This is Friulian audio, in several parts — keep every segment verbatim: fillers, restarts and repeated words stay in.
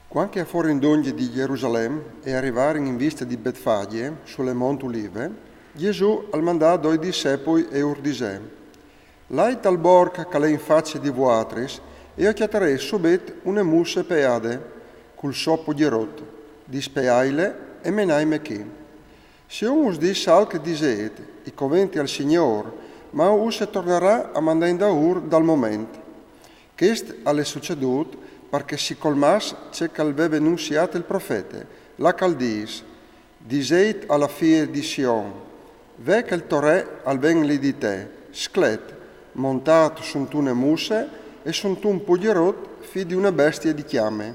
Cuant che a forin dongje di Jerusalem e a rivarin in vista di Betfaje, su le mont Ulive, Jesù al mandà doi discepui e ur disè: Lait al borc ch'al è in face di vuatris e o cjatarês subit une musse peade, cul so pugjerot, dispeaile e menaime chi. Se un us dîs alc, disêt: I covente al Signôr, ma us e tornarà a mandà indaûr dal moment. Chest al è sucedût par che si colmàs ce ch'al veve nunziât il profete, là ch'al dîs: Disêt a la fie di Sion: Ve che il to re al ven li di te, sclet, montât suntune musse e suntun pugjerot, fi di une bestie di cjame.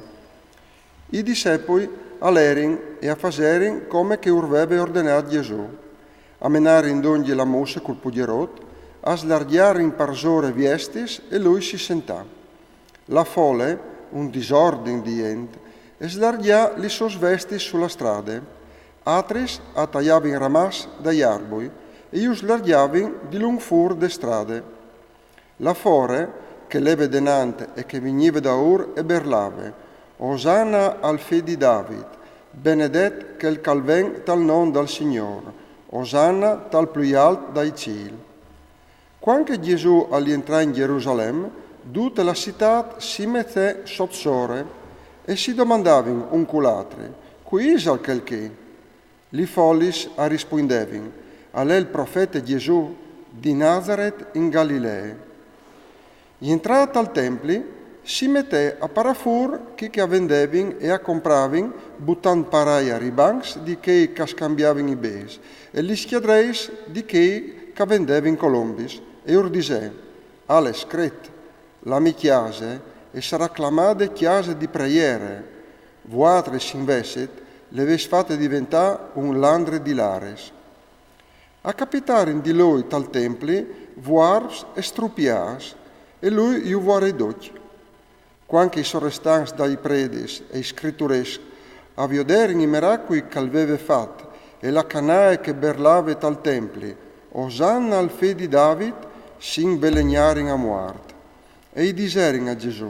I discepui a lerin e a faserin come che ur veve ordenât Jesù. A menarin dongje la musse cul pugjerot, a slargjarin parsore viestis e lui si sentà. La fole, un disordin di int, e slargjà lis sôs vestis su la strade. Altris a taiavin ramaçs dai arbui e ju slargjavin dilunc fûr de strade. La fore, che leve denant e che vignive daûr, e berlave: Osanna al fi di David, benedet chel ch'al ven tal non dal Signôr, Osanna tal plui alt dai cîl. Cuant che Jesù al jentrà in Jerusalem, dute la citât si metè sot sore e si domandavin un cul altri: Cui isal chel chi? Li folis a rispuindevin: Al è il profete Jesù di Nazaret in Galilee. Jentrât al templi, si metè a parâ fûr chi che a vendevin e a compravin, butant par aiar i bancs di chei ch'a scambiavin i bêçs e lis cjadreis di chei ch'a vendevin colombis, e ur disè: Al è scret: La mê cjase e sarà clamade cjase di preiere, vuatris invezit le vês fate diventâ un landri di laris. A capitarin di lui tal templi vuarfs e strupiâts, e lui ju vuarè ducj. Cuant che i sorestants dai predis e i scriturescs a vioderin i meracui ch'al veve fat e la canae che berlave tal templi: Osanna al fi di David, si invelegnarin a muart. E i diserin a Jesù: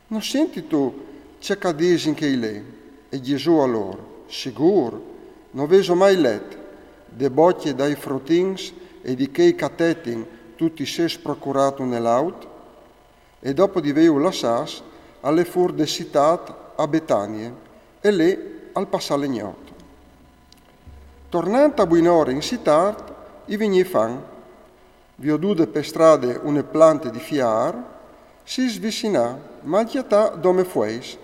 No sientit tu ce ch'a disin chei li? E Jesù a lôr: Sigûr, no vêso mai let: De bocje dai frutins e di chei ch'a tetin tu ti sês procurât une laud? E dopo di vêju lassâts, al lè fûr de citât a Betanie, e li al passà le gnot. Tornant a buinore in citât, i vignì fam. Viodude pe strade une plante di fiâr, si svicinà, ma al cjatà dome fueis.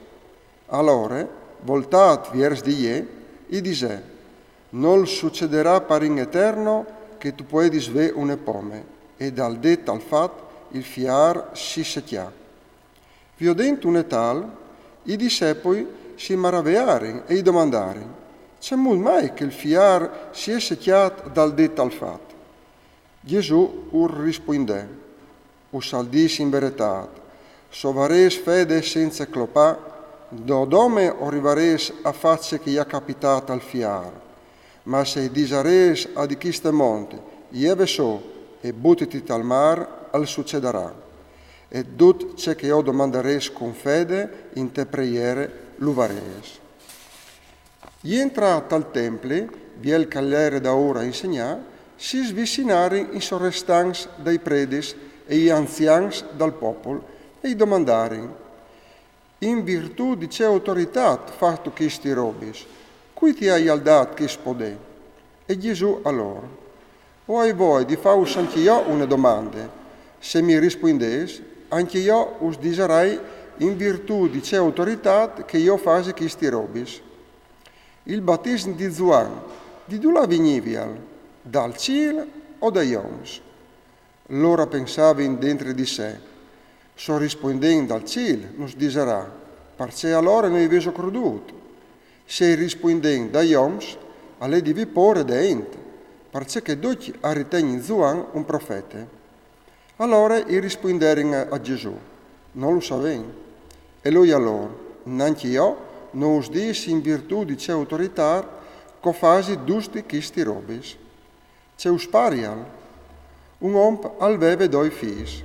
Alore, voltât viers di jê, i disè: Nol sucederà par in eterno che tu puedis vê une pome. E dal dì tal fat il fiâr si secjà. Viodint une tal, i discepui si maravearin e i domandarin: Cemût mai che il fiâr si è secjât dal dì tal fat? Jesù ur rispuindè: Us al dîs in veretât, s'o varês fede cence clopâ, no dome o rivarês a fâ ce che i à capitât al fiâr. Ma se i disarês a di cheste mont: Jeve sù e butiti tal mâr, al sucedarà. E dut ce che o domandarês cun fede inte preiere, lu varês. Jentrât tal templi, biel ch'a l'ere daûr a insegnâ, si svicinarin i sorestants dai predis e i anzians dal popul e i domandarin: In virtût di ce autoritât fâstu chestis robis? Cui ti aial dât chest podê? E Jesù a lôr: O ai voie di fâus ancje jo une domande. Se mi rispuindês, ancje jo us disarai in virtût di ce autoritât che jo fasi chestis robis. Il batism di Zuan, di dulà vignivial? Dal cîl o dai oms? Lôr a pensavin dentri di se: S'o rispuindìn dal cîl, nus disarà, parcè alore no i vêso crodût. Se i rispuindìn dai oms, al è di vê pôre de int, parcè che ducj a ritegnin Zuan un profete. Alore i rispuinderin a, a Jesù: No lu savìn. E lui a lôr: Nancje jo no us dîs in virtût di ce autoritât ch'o fasi dutis chestis robis. Ce us parial? Un om al veve doi fîs.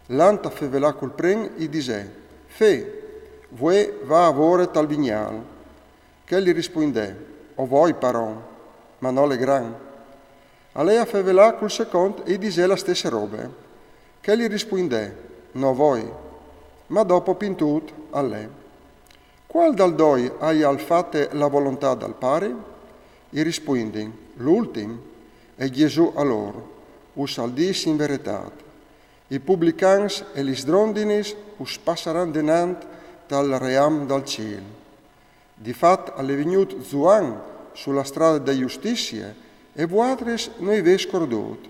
Lant a fevelâ cul prin i disè: Fe, Vuê va a vore tal vignal. Chel li rispuindè: O voi, paron, ma no l'è gran. Alè a fevelà cul secont e i disè la stesse robe. Chel li rispuindè: No voi, ma dopo pintut al è. Qual dal doi aial fate la volontà dal Pari? I rispuindin: L'ultim. E Gesù a lor: Us al dis in veretât, i publicans e lis drondinis us passaran denant tal ream dal cîl. Di fat al è vignût Zuan su la strade da justizie e vuatris no i vês crodût.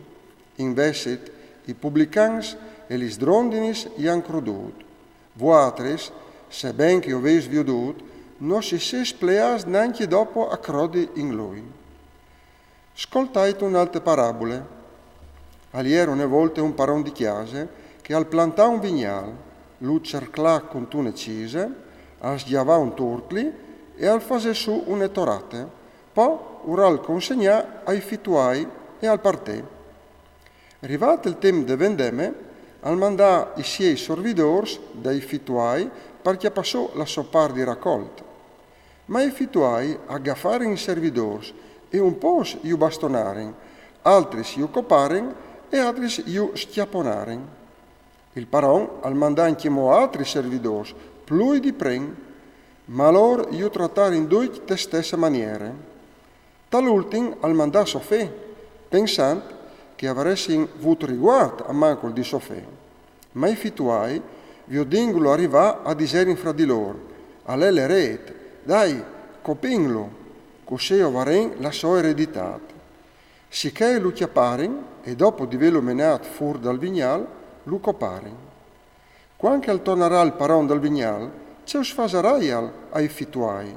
Invezit i publicans e lis drondinis i àn crodût. Vuatris, seben che o vês viodût, no si sês pleâts nancje dopo a crodi in lui. Scoltait une altre parabule. Al jere une volte un paron di cjase che al plantà un vignâl, lu cerclà cuntune cise, al sgjavà un turtli e al fasè sù une torate, po ural consegnà ai fituai e al partè. Rivât il timp de vendeme, al mandà i siei sorvidôrs dai fituai par cjapâ sù la sô part di racolt. Ma i fituai a gafarin i servidôrs e un pôcs ju bastonarin, altris ju coparin e altris ju scjaponarin. Il paron al mandà ancjemò altris servidôrs, plui di prin, ma lôr ju tratarin ducj te stesse maniere. Tal ultin al mandà so fe, pensant che a varessin vût riguart a mancul di so fe. Ma i fituai, viodindlu rivâ, a diserin fra di lôr: Al è l'erit, dai, copìnlu, cussì o varin la sô ereditât. Sichè lu cjaparin e dopo di vêlu menât fûr dal vignâl, lu coparin. Cuant che al tornarà il paron dal vignâl, ce us fasaraial ai fituai?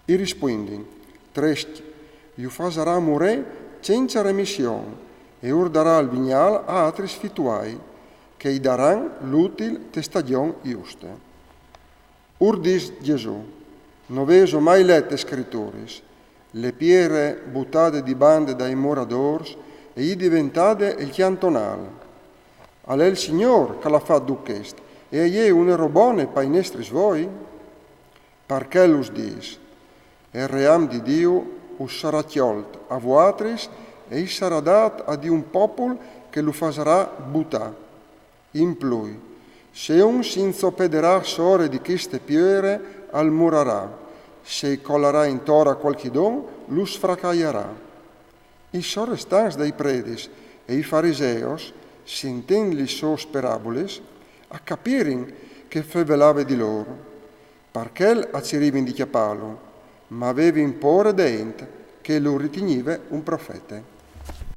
I rispuindin: Trist, ju fasarà murê cence remission e ur darà il vignâl a atris fituai, che i daran l'util te stagjon juste. Ur dis Gesù: No vêso mai let tes scrituris, le piere butade di bande dai muradôrs e je diventade il cjantonâl? Al è il Signôr che al à fat dut chest e e je une robone pai nestris voi? Par chel us dis: il ream di Diu us sarà cjolt a vuatris e i sarà dât a di un popul che lu fasarà butâ. In plui, se un si inzopederà sore di cheste piere, al murarà. Se i colarà intor a cualchidun, lu sfracaiarà. I sorestants dai predis e i fariseos, sintint lis sôs perabulis, a capirin che fevelave di lôr. Par chel a cirivin di cjapâlu, ma a vevin pôre de int, che lu ritignive un profete.